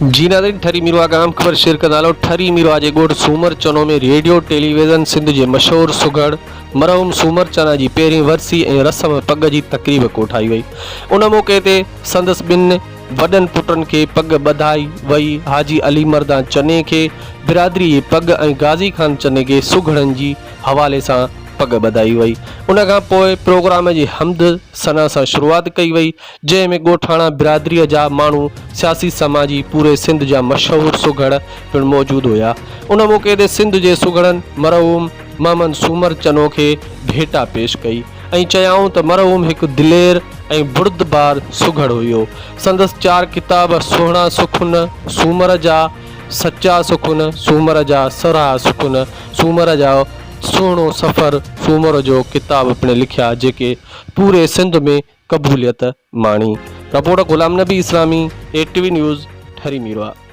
جي ناظرين ٺري ميرواھ کان اهم خبر شيئر ڪندا هلو ٺري ميرواھ جي ڳوٺ سومر چنو ۾ ريڊيو ٽيليويزن سنڌ جي مشهور سگهڙ مرحوم سومر چنا جي پهرين ورسي ۽ رسم پڳ جي تقريب ڪوٺائي وئي ان موقعي تي سندس ٻن وڏن پٽن کي پڳ ٻڌائي وئي حاجي علي مردان چني کي برادري جي پڳ ۽ غازي خان چني کي سگهڙن جي حوالي سان پڳ ٻڌائي وئي ان کان پوء پروگرام جي حمد ثنا سان شروعات ڪئي وئي جنهن ۾ ڳوٺاڻا برادريء جا ماڻهو، سياسي سماجي، پوري سنڌ جا مشهور سگهڙ پڻ موجود هيا. ان موقعي تي سنڌ جي سگهڙن مرحوم محمد سومر چنو کي ڀيٽا پيش ڪئي ۽ چيائون ته مرحوم هڪ دلير ۽ بردبار سگهڙ هيو. سندس چار ڪتاب سهڻا سخن سومر جا، سچا سخن سومر جا، سرها سخن سومر جا، سهڻو سفر سومر جو ڪتاب پڻ لکيا جيڪي پوري سنڌ ۾ قبوليت ماڻي. رپورٽ غلام نبي اسلامي، اي ٽي وي نيوز، ٺري ميرواھ.